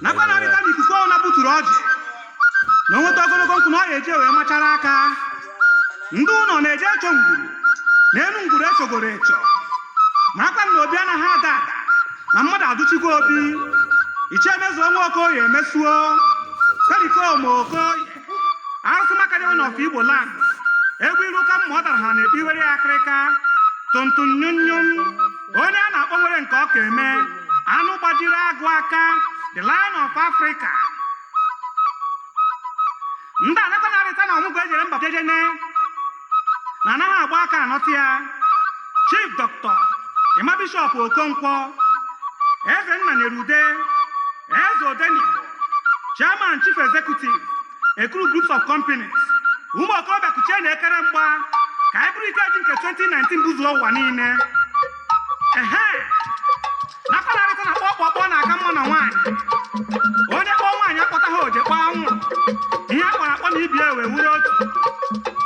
Nakwa na-arịta n'ikuku ọna buturu ọjị na onweta ogologo nkwụ na ọ ya eji wee machara aka. Ndị ụlọ na-eje echo ngwuru n'elu ngwuru echogoro echo. Marakwa na obi anaghị ada ada na mmadụ adụchikwa obi. Ichie emezuo nwa Okoye emesuo Pericoma Okoye, arụsị makadewe n'ọfọ Igbo land. Egwu iru ka mma ọ dara ha na-ekpe iwere ya akịrịka tuntun nyum nyum. Onye a na-akpọ nwere nke ọ ka eme anụ gbajiri agụ aka, the Lion of Africa. Ndị anakọ na-arịta na ọmụgwọ ejere mba jejene na anaghị agba aka anọtị ya. Chief Dr. Emma Bishop Okonkwo, Eze nna nyere ude, Eze Odenigbo, Chairman, Chief Executive, Ekuru Groups of Companies. Ụmụ okorobịa, kuchie na ekere mgba ka anyị bụrụ ike ji nke 2019 buzuo ụwa niile. Ehe, nakwa na-arịta na kpọkpọkpọ na-aka mma na nwaanyị. Onye kpọọ nwaanyị akpọta ha oje kpọọ anwụrụ ihe a kpọrọ akpọ na ibi ewe wuru otu.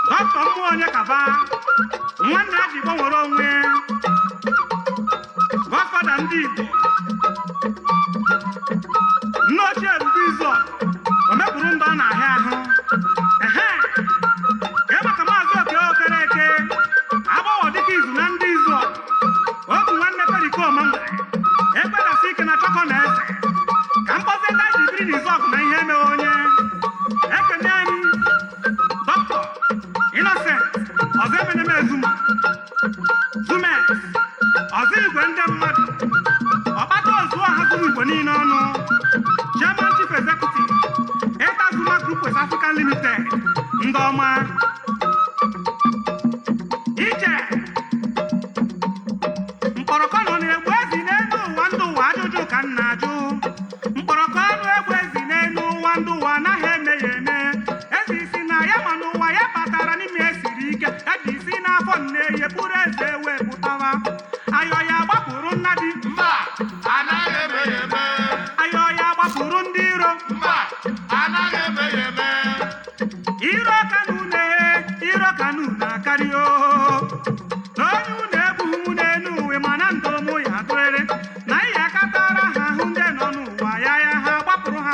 Dọkịta mmụọ onye kaba nwanne a ji gbanwere onwe, Godfather ndị Igbo, nne ochie Ebube Izuọgụ, o mepụrụ ndụ ọ na-ahịa ahụ. Ehe, kee maka Maazị Oke Okereke, agbọghọ dịka izu na ndị Izuọgụ, otu nwanne Pericoma nwere ekpedasị ike na chọkọ na eze ka mkpọzi ndị ji biri n'Izuọgụ na ihe emeghe onye. Ekene m Dọkịta Innocent Ọzọ Emeneme Ezuma Zumex, ọzọ igwe ndị mmadụ, ọkpata ozu ọha zuru Igbo niile ọnụ, Chairman, Chief Executive, Eta Zuma Group West African Limited. Ndị ọma ije mkpọrọkọ nọ na-egbu ezi n'elu ụwa, ndị ụwa, ajụjụ ka m na-ajụ. Mkpọrọkọ ọnụ egbu ezi n'elu ụwa, ndị ụwa, anaghị eme ya eme. Ezi isi na ya ma n'ụwa ya kpatara n'ime esiri ike ya ji isi n'afọ nne ya bụrụ eze wee pụtawa. Ayọ ya gbapụrụ nna di. Mba, anaghị eme ya eme. Ayọ ya gbapụrụ ndị iro. Mba, anaghị eme ya eme. Iro ka n'une, iro ka n'une akarị o na onye unu egbughị m n'elu uwe, mana ndụ mụ ya dụrịrị na ihe akatara ha ahụ. Ndị nọ n'ụwa ya ya ha gbapụrụ ha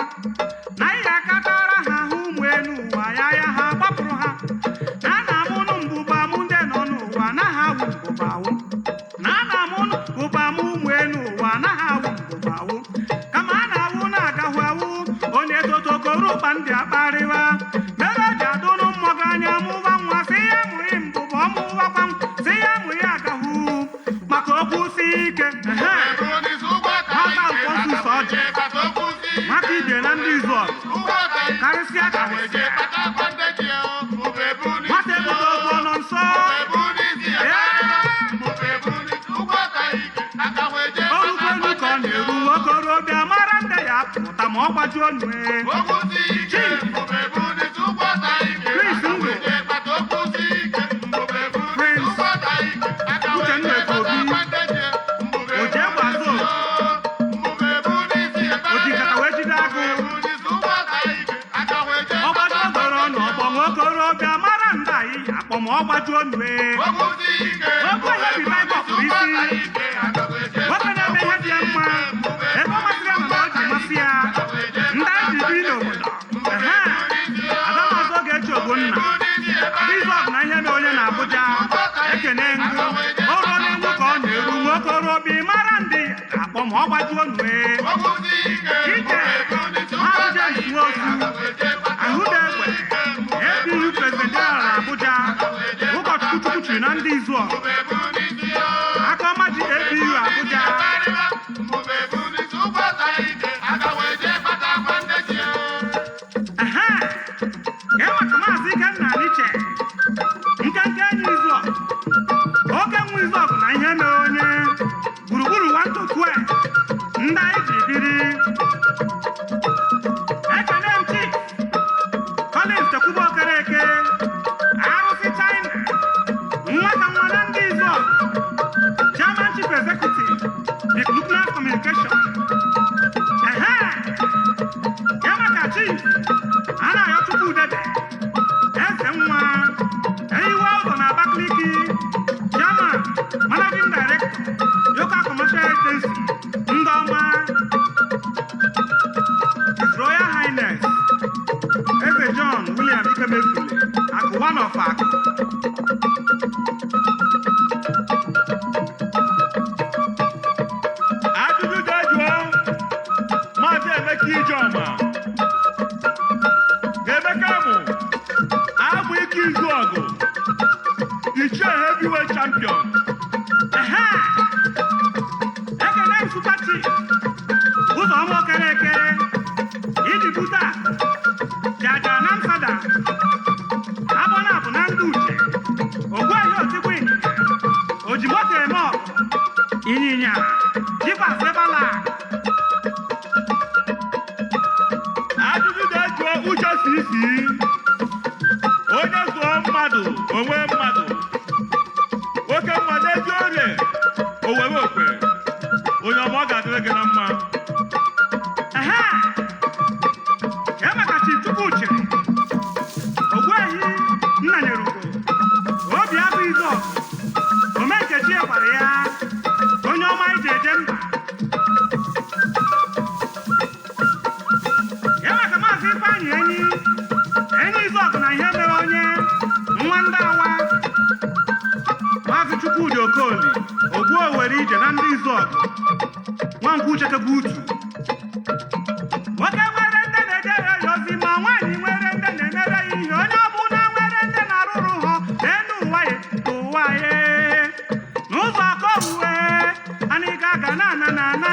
na ihe akatara ha ahụ. Ụmụ elu ụwa ya ya ha gbapụrụ ha na a na-amụnụ mbụba mụ. Ndị nọ n'ụwa anaghị awụ mbụba awụ na a na-amụnụ mbụba mụ. Ụmụ elu ụwa anaghị awụ mbụba awụ, kama a na-awụ na-agahụ awụ. Onye totokoro ụkpa ndị akparịwa mere o ji adụnụ mmụọ gị anya mụwa nwa, sị ya mụghị mbụba ọmụwakwa, sị ya mụghị agahụ maka okwu si ike. Ehe. Nwata Alphonsus Ọjị, nwata ibie na ndị Izuọgụ, karịsịa karịsịa nwata ebute okwu ọnọ nso. Orukwu elu ka ọ na-eru nwokorobịa mara nde ya pụta ma ọ gbajuo nue. Chief Chris Ndụ, Prince Uchenna Obi, Ojiegbe Azụ, oji nkata wee jide agụ, ọgbajuo goro n'ọgbọ. Nwokorobịa mara nda anyị ya akpọ ma ọ gbajuo nue. Okwu ihe bi Baịbụl isi nwoke na-eme ihe dị ya mma ebe ọ masịrị ya, mana o ji masị ya ndị anyị ji biri n'obodo. Ehe, Adamazụ Ogechi Ogbonna Jizọs na ihe mere onye na Abuja. Ekene ngụ o ruo n'egwu ka ọ na-eru nwokorobịa mara ndị ya ga-akpọ ma ọ gbajuo nue. Ije Maazị James Nwosu Ahụda Egbe, APU President General na Abuja, ụkọchukwu Chukwuchiri na ndị Izuọgụ, aka ọma ji APU Abuja. Ehe, kee maka Maazị Ikenna Aniche, nkenke enyi Izuọgụ, oke nwa Izuọgụ na ihe mere onye gburugburu 1 to 12, ndị anyị ji biri. Ekene m Chief Collins Tekwuba Okereke, arụsị China, nwa ka nwa na ndị Izuọgụ. Chief Ụzọma Okereke, iji bute akụ jaja na msada abọna bụ na ndị uche ogbuehi otigbu ịnyịnya ojimoto eme ọgụ ịnyịnya jipas ebala. Ajụjụ ga-ejuo uche sisi onye zụọ mmadụ onwe mmadụ oke mmadụ ezi orie owere okwe onye ọma ọ ga-adịrị gị na mma. Ehe, kee maka Chief Chukwu chiri ogbuehi nna nyere ugo obi abụ izu ọgụ omenkechi gwara ya onye ọma iji eje mba. Kee maka Maazị Ifeanyị Enyi Enyi Izuọgụ na ihe mere onye nwa ndị awa Maazị Chukwudi Okoli ogbu owere ije na ndị Izuọgụ nwankwụ uchekebe utu nwoke nwere ndị na-ejere ya ozi ma nwaanyị nwere ndị na-emere ya ihe onye ọbụla nwere ndị na-arụrụ ha n'elu ụwa ya ụwa ya n'ụzọ aka owuwe anyị ga-aga na ana na ana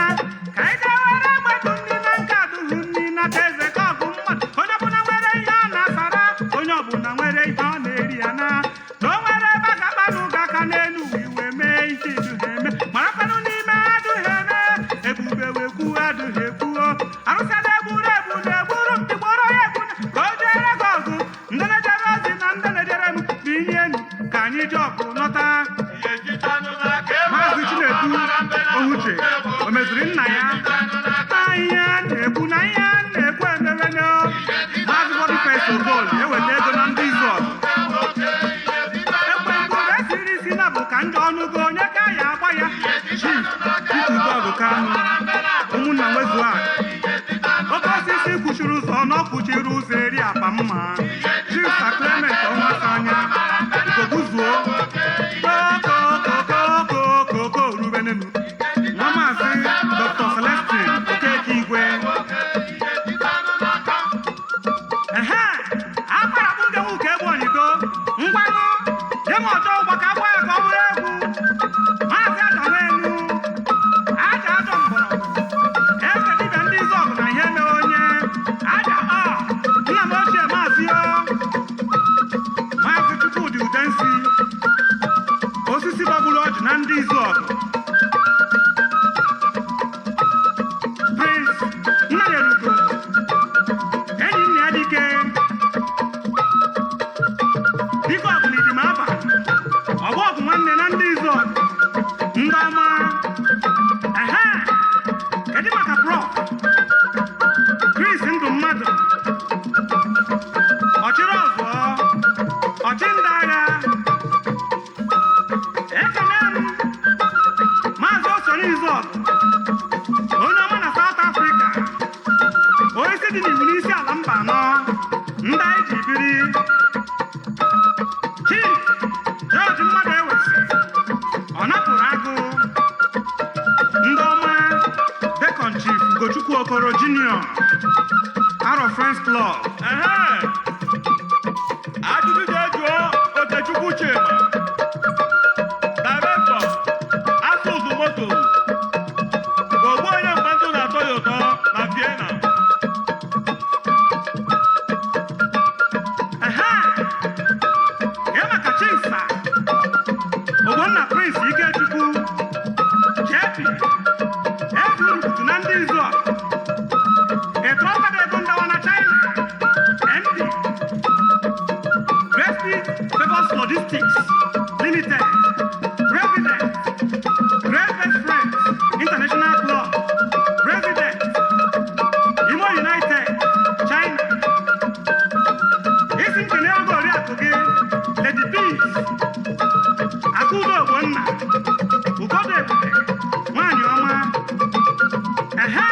ka anyị ga-ewere gbedụ nri na nke adụghị nri na ka eze ka ọ bụ mmadụ onye ọbụla nwere ihe ọ na-asara onye ọbụla nwere ihe ọ na-eri ya na na o nwere ebe a ga-akpanụ gị aka n'elu ụwa iwe mee ihe iduha eme marakwanụ n'ime adụghị eme ebube wee kwuo adụghị ekwuo arụsị na-egburu egbu na-egburu mpigboro ya egbu ka o jere gị ọgụ ndị na-ejere ozi na ndị na-ejere m bụ ihe enu ka anyị ji ọgụ lọta. Maazị Chinedu Ohuche o meziri nna ya na ihe a na-ekwu na ihe a na-ekwu emewene. Maazị Boniface Okoli eweta ego na ndị izu ọgụ ekwe mkpụrụ esiri isi na bụ ka ndị ọnụgo onye ka ya agba ya. Chief Chukwudogu Kanu ụmụnna nwezuo akụ oke osisi kwuchiri ụzọ na ọ kwuchiri ụzọ eri akpa mma. Chief Sir Clement Ọnwasanya Ugobuzuo kokokokokoko rubenenu nwa Maazị Dr. Celestine Okeke Igwe. Ehe, akwara bụ ndị nwoke egbu onyido ngwanụ nye m ọjọọ ụgbọ ka agba ya ka ọ bụrụ egwu. Maazị Ajanwenu aja ajọ mgbọrọgwụ eze dibịa ndị Izuọgụ na ihe mere onye aja ọ nna m ochie maazị o Maazị Chukwudi Udensi osisi gbagburu ọjị na ndị Izuọgụ Prince Nnanyelugo enyi nna ya dike dike ọgụ na idimaba ọgbọ ọgụ nwanne na ndị Izuọgụ ndị ọma. Ehe, kedu maka Prof Chris ndụ mmadụ ọchịrị ọzụọ ọchị ndị agha ekene m Maazị Osoro Izuọgụ onye ọma na South Africa onyeisi dị n'iwu n'isi ala mba anọ ndị anyị ji biri. Chief George mmadụ ewesi ọ napụrụ agụ ndị ọma Dekon Chief Ugochukwu Okoro Junior Aro Friends Club. Ehe, ajụjụ ga-ejuo Okechukwu Chima Director Asụsụ Motos ogbu onye mgbe ndụ na-atọ ya ụtọ na Vienna. Ehe, kee maka Chisa Ogbonna Prince Ikechukwu JP Eze Urukwutu na ndị izu a ịtrọtada ego ndawa na China MD Respi Favors Logistics Limited President Great Best Friends International Club President Imo United China isi nkene oge oriakụ gị Lady Peace Akudo Ogbonna Ugodo Ebube nwanyị ọma. Ehe.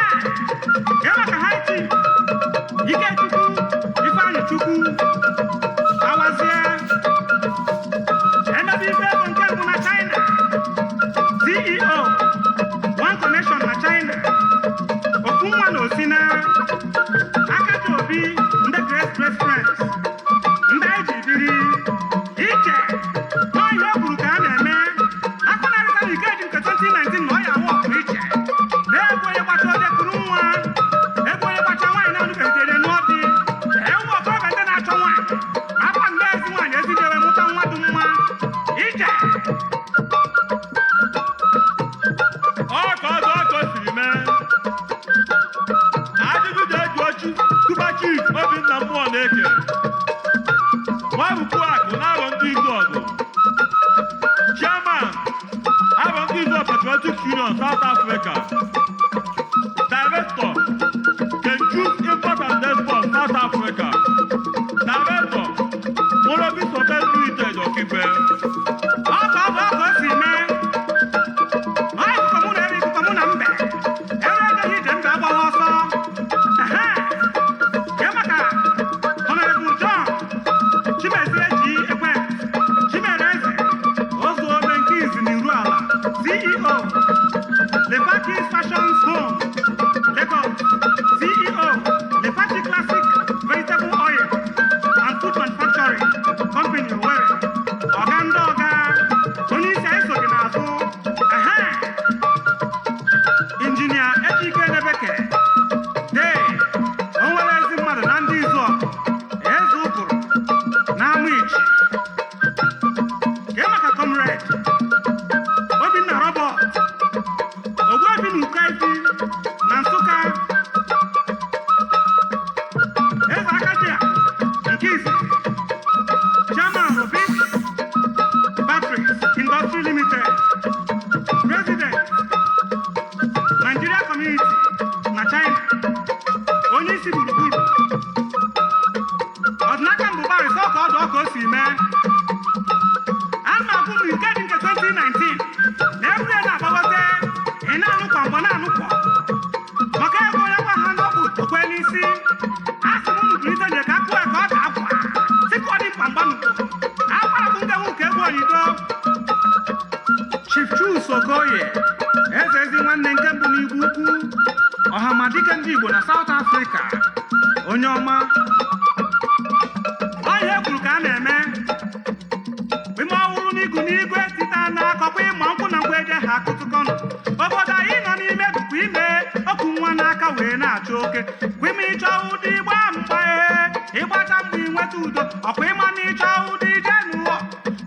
Home, Lagos. CEO, Lefachi Classic Vegetable Oil and Food Manufacturing Company, Owerri. Ọga ndị ọga, onye isi anyị so gị n'azụ. Ehe! Injinia Ejike Nebeke, dee, o nwere ezi mmadụ na ndị izu ọgụ, eze ụkụrụ, na ama ichi. Kee maka Comrade Obinna Robert, Ogbuefi na Ukaifi na Nsụka, Eze Akaji nke izizi, Chairman Rubik Batteries Industry Limited, President Nigeria Community na China, onye isi gburugburu. Ọdịnaka mbụ gbarịsị ọka ọdụ ọka o si mee. A na-agwụ m nke dị nke 2019 na egwu ya na-agbagote, ị na-anụkwa mgbe na-anụkwa maka ego onye gwa ha n'ọkpụ okwe n'isi. A sị m unu bulite nje ka akụwa ka ọ ga-akwa sịka ọ dị mkpa mgbanụ akwara bụ ndị nwu ka egwu oyido. Chief Chuks Okoye, eze ezi nwanne nke mbụ n'Igbo Ukwu, ọhamadike ndị Igbo na South Africa, onye ọma. Ọ ihe kwuru ka a na-eme ime ọhụrụ n'igu n'igwe tita na-akọkwa ịma nkwụ na nkwụ eje ha akụtụkọnụ. Obodo anyị nọ n'ime bụkwa ime okwu nwa n'aka wee na-achọ oke kwime. Ịchọ ụdị ịgba mgba, ee, ịgbacha mgbe inweta udo. Ọkwa ịma na ịchọ ụdị ije n'ụwa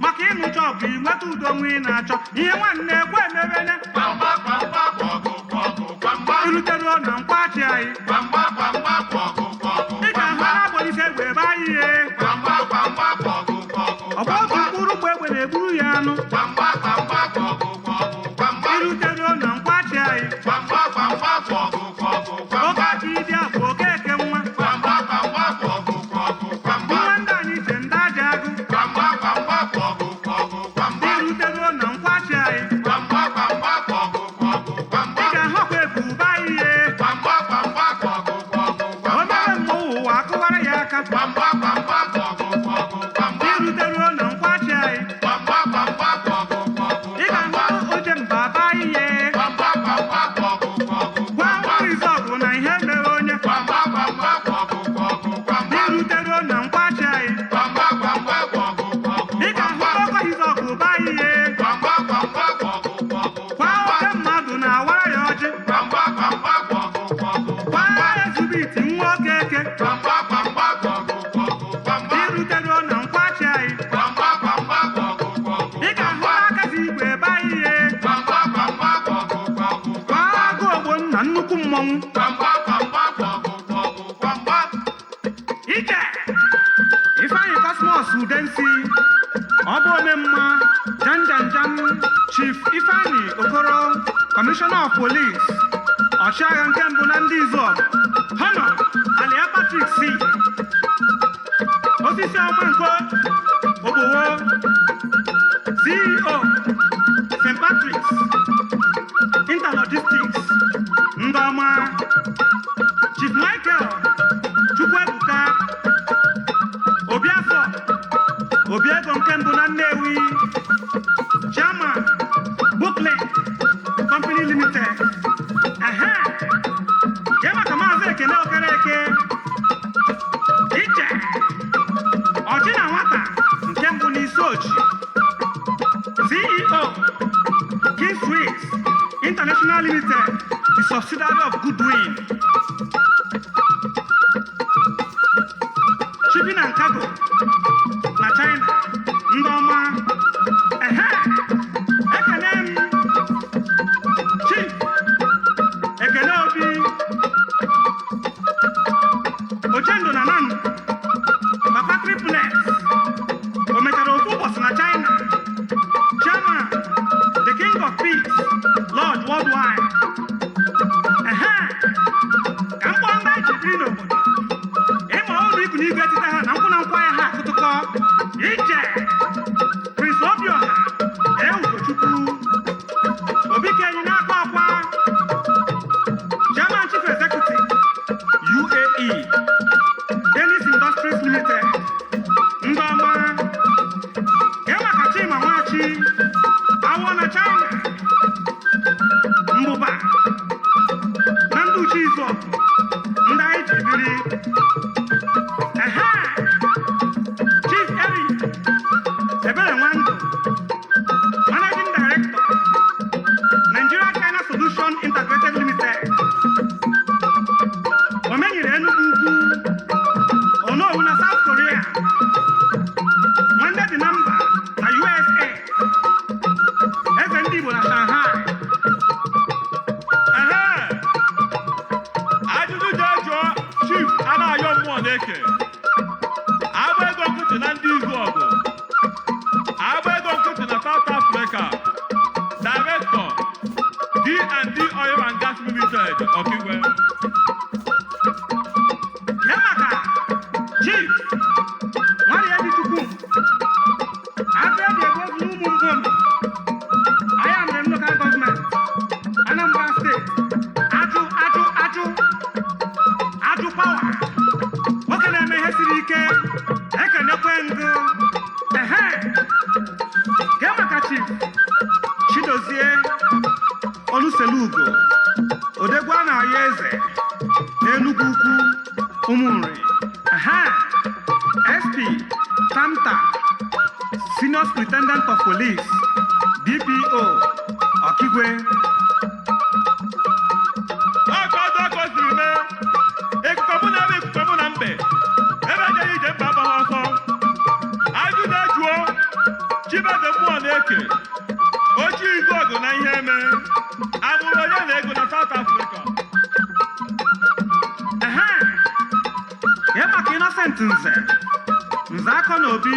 maka ịnụcha ọgụ inweta udo nwa ị na-achọ ihe nwanne ekwe emebene. Gbamgba gbamgba kwọgụ kwọgụ gbamgba. Iruteruo na nkwachi anyị, Gbamgba gbamgba kwọgụ kwọgụ ị ga-ahụ gbamgba. na-agbalite egbe ebe anyị ihe. Gbamgba gbamgba kwọgụ kwọgụ Ọgba otu gbamgba. mkpụrụ mgbe egbe na-egburu ya anụ. Gbamgba gbamgba kwọgụ kwọgụ gbamgba. Iruteruo na nkwachi anyị, Gbamgba gbamgba kwọgụ kwọgụ oke gbamgba. aka ịdị bụ okeke nwa. Gbamgba gbamgba kwọgụ kwọgụ gbamgba. Nwa ndị anyị che ndị aja agụ. Gbamgba gbamgba kwọgụ kwọgụ gbamgba. Iruteruo na nkwachi anyị, Gbamgba gbamgba kwọgụ kwọgụ ị gbamgba. ga-ahụkwa ebu ụba ihe. Gbamgba gbamgba kwọgụ kwọgụ O gbamgba. mere mmọnwụ ụwa akụwara ya aka. Gbamgba gbamgba kwọgụ kwọgụ gbamgba. Iruteruo na nkwachi anyị, Gbamgba gbamgba kwọgụ kwọgụ ị gbamgba. ga-ahụ oje mba aba ihe. Gbamgba gbamgba kwọgụ kwọgụ Gwa gbamgba. nwa Izọgụ na ihe mere onye. Gbamgba gbamgba kwọgụ kwọgụ gbamgba. Iruteruo na nkwachi anyị, Gbamgba gbamgba kwọgụ kwọgụ ị ga-ahụ gbamgba. ọkọ Izọgụ ba ihe. Gbamgba gbamgba kwọgụ kwọgụ Kwa gbamgba. oke mmadụ na-awara ya ọjị. Gbamgba gbamgba kwọgụ kwọgụ Kwa gbamgba. ezubiti nwa okeke. Gbamgba gbamgba kwọgụ kwọgụ gbamgba. Iruteruo na nkwachi anyị, Gbamgba gbamgba kwọgụ kwọgụ ị ga-ahụ gbamgba. akazi igwe ebe ihe. Gbamgba gbamgba kwọgụ kwọgụ Kwa gbamgba. agụ ogbo nna nnukwu mmọnwụ. Gbamgba gbamgba kwọgụ kwọgụ gbamgba. Ije Ifeanyị Cosmos Udensi, ọ bụ omemma janjanjam. Chief Ifeanyị Okoro, Commissioner of Police, ọchịagha nke mbụ na ndị Izọb. Honor Alia Patrick C. Osisi ọma nke Ogbowo, CEO, St. Patrick's Interlogistics, ndị ọma. Chief Michael Chukwuebuka Obiafọ, Obiego nke mbụ na Nnewi, Chairman, Brooklyn Company Limited. Ehe, jee maka Maazị Ekene Okereke, Iche Ọchị na nwata nke mbụ n'isi ochi, CEO, King Swiss International Limited, the subsidiary of Goodwin Shipping and Cargo na China, ndị ọma. Ehe, ekene m Chief Ekene Obi Ochendo na Nan Papa Triplet, o mechara ofu ụbọchị na China, Chairman, the King of Peace Lodge Worldwide. Ehe, ka m kpọọ uche izu ọgụ ndị anyị ji biri. Ehe, Chief Eric Ebere Nwandụ, Managing Director, Nigeria China Solution Integrated Limited, Omenyere Enugu Ukwu, Onowu na South Korea, Nwanne dị na mba na USA, Eze ndị Igbo na Shanghai. Ehe, ajụjụ jee jụọ Chief Anayo Mmụọ na-eke, agba ego nkịtị na ndị izu ọgụ, agba ego nkịtị na South Africa, Director, D&D Oil and Gas Limited, Ọkigwe. Ya maka Chief Nwarie dị Chukwu Agadi Egbozu n'ụmụ Ngwom, Ayamre Local Government, Anambra State. Ajụ ajụ ajụ ajụ pawa, nwoke na-eme ihe siri ike, ekenekwe ngụ. Ehe, gee maka Chief Chidozie Oluselugo Odegwu a na-ayọ eze n'Enugwu Ukwu Ụmụnri. Aha, SP Tamta, Senior Superintendent of Police, DPO Ọkigwe. Ọkọdụ ọkọ siri mee ikuku mụ na ebe ikuku mụ na mbe ebe ejeghị ije mba agbaghị ọsọ. Ajụjụ ejuo Chibeze Mmụọ na-eke, ochie izu ọgụ na ihe eme amụrụ onye na ego na South Africa. Ehe, ya maka Innocent Nze Nze Akọ na Obi,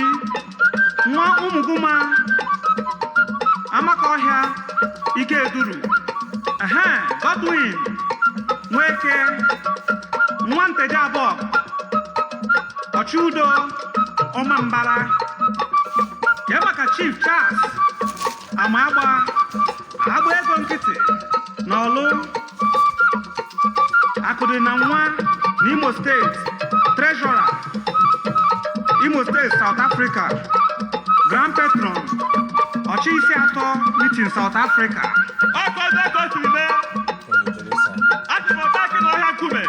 nwa Ụmụgụma Amaka Ọhịa Ike Eduru. Ehe, Godwin Nweke, nwa Nteje Abụọ, Ọchịudo Ọma Mbara. Ya maka Chief Charles Amagba, agba ego nkịtị na Ọlụ, Akụdị na nwa n'Imo Steeti, Treasurer, Imo Steeti, South Africa, Grand Patron, Ọchịisi atọ Meeting South Africa. Ọkọdụ ọkọ siri mee atụmatụ akị na ọhịa nkume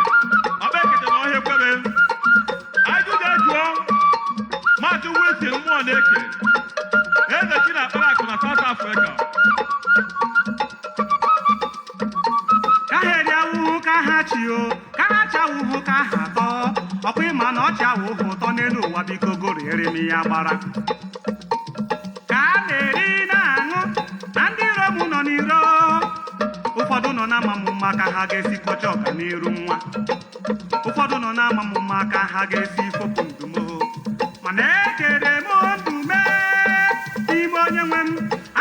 ọkpa ekete na ọhịa ekwebe. Ajụjụ ejuo Maazị Wilson Mmụọ na-eke, eze chi na akpara akụ na South Africa. Ka ha eri awụhụ ka ha chi o, ka ha chi awụhụ ka ha atọ ọkwa ịma na ọchị awụhụ ụtọ n'elu ụwa, biko goriere m ya gbara ka a na-eri na-aṅụ na ndị iro m nọ n'iro, ụfọdụ nọ na ama m mma ka ha ga-esi kọcha ọganiru nwa, ụfọdụ nọ na ama m mma ka ha ga-esi fopụ ndumo, mana ekere m ndume n'ime onye nwe m.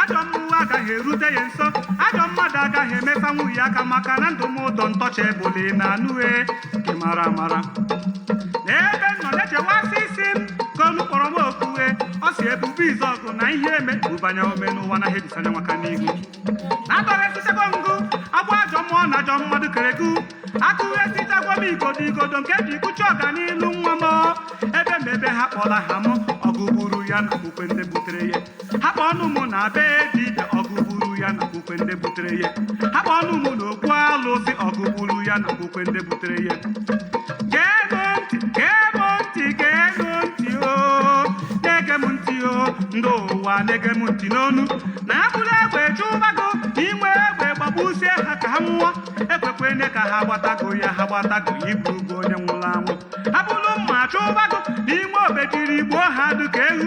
Ajọ mmụọ agaghị erute ya nso, ajọ mmadụ agaghị emesa nwunye aka, maka na ndụ m ụtọ ntọcha ebule na anụe nke mara amara n'ebe m nọ na-echewasị isi m ka olu kpọrọ m okuwe, ọ si ebube izu ọgụ na ihe eme bubanye ome n'ụwa na hebisanya nwaka n'ihu na atọrọ esichago ngụ agbụ ajọ mmụọ na ajọ mmadụ kere gụ akụghị esichagwo m igodo igodo nke eji kụchi ọganilu nwa m ebe ma ebe ha kpọla ha m ọgụ gburu ya na okwukwe ndị butere ya, ha kpọ ọnụ mụ na be dibịa ọgụ gburu ya na okwukwe ndị butere ya, ha kpọ ọnụ mụ na okwu alụsị ọgụ gburu ya na okwukwe ndị butere ya. Gee m ntị, gee m ntị, gee m ntị o, na-ege m ntị o, ndị ụwa na-ege m ntị n'onu na abụrụ egbe chụbago inwe egbe gbagbusie ha ka ha nwụọ, ekwekwene ka ha gbatago ya, ha gbatago ibu ugwu onye nwụrụ anwụ, ha bụrụ mma chụbago n'ime obejiri gbuo ha dịka ewu,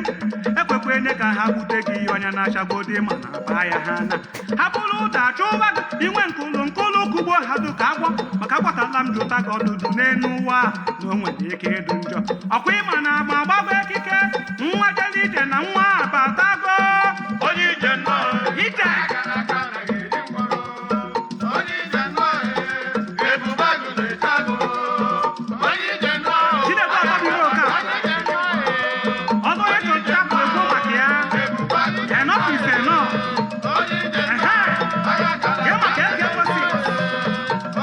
ekwekwene ka ha gbute gị ọnya na-achagodi ma na baa ya ha na ha bụrụ ụda chụbago inwe nkụlụ nkụlụ kugbo ha dịka agwọ, maka agwatala m jụta gị ọdụdụ n'elu ụwa a, na o nwere ike ịdụ njọ ọkwa ịma na agba agbagwo ekike nwa jele ije na nwa abatago. Onye ije nnọọ. Ije. Aka n'aka anaghị eri mkpọrọ. Onye ije nnọọ, ebube agụ na-eche agụ. Onye ije nnọọ. Chinedu Ọbabiri Okafor. Onye ije nnọọ. Ọzọ onye chọrọ bụ ekwu maka ya. Ebube agụ na-eche Enough is enough. Onye ije nnọọ. Ehe. Aka Gee maka ege ekwesị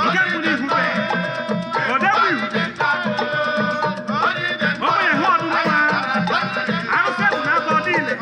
nke mbụ n'ihu be odegwu iwu ogbenye hụ ọdụ nwa arụsị egwu n'aka ọ dịile.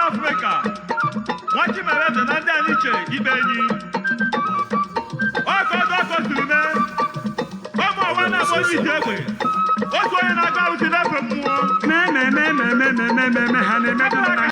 Afrịka, Nwachimereze na ndị anyị chere ikpe enyi. Ọkọ ọdụ ọkọ siri mee. Ọmụ ọwa na-abụ onye isi egbe. Otu onye na-agba arụsị na-efe mmụọ. Me me me me me me me me me ha na-emedu m.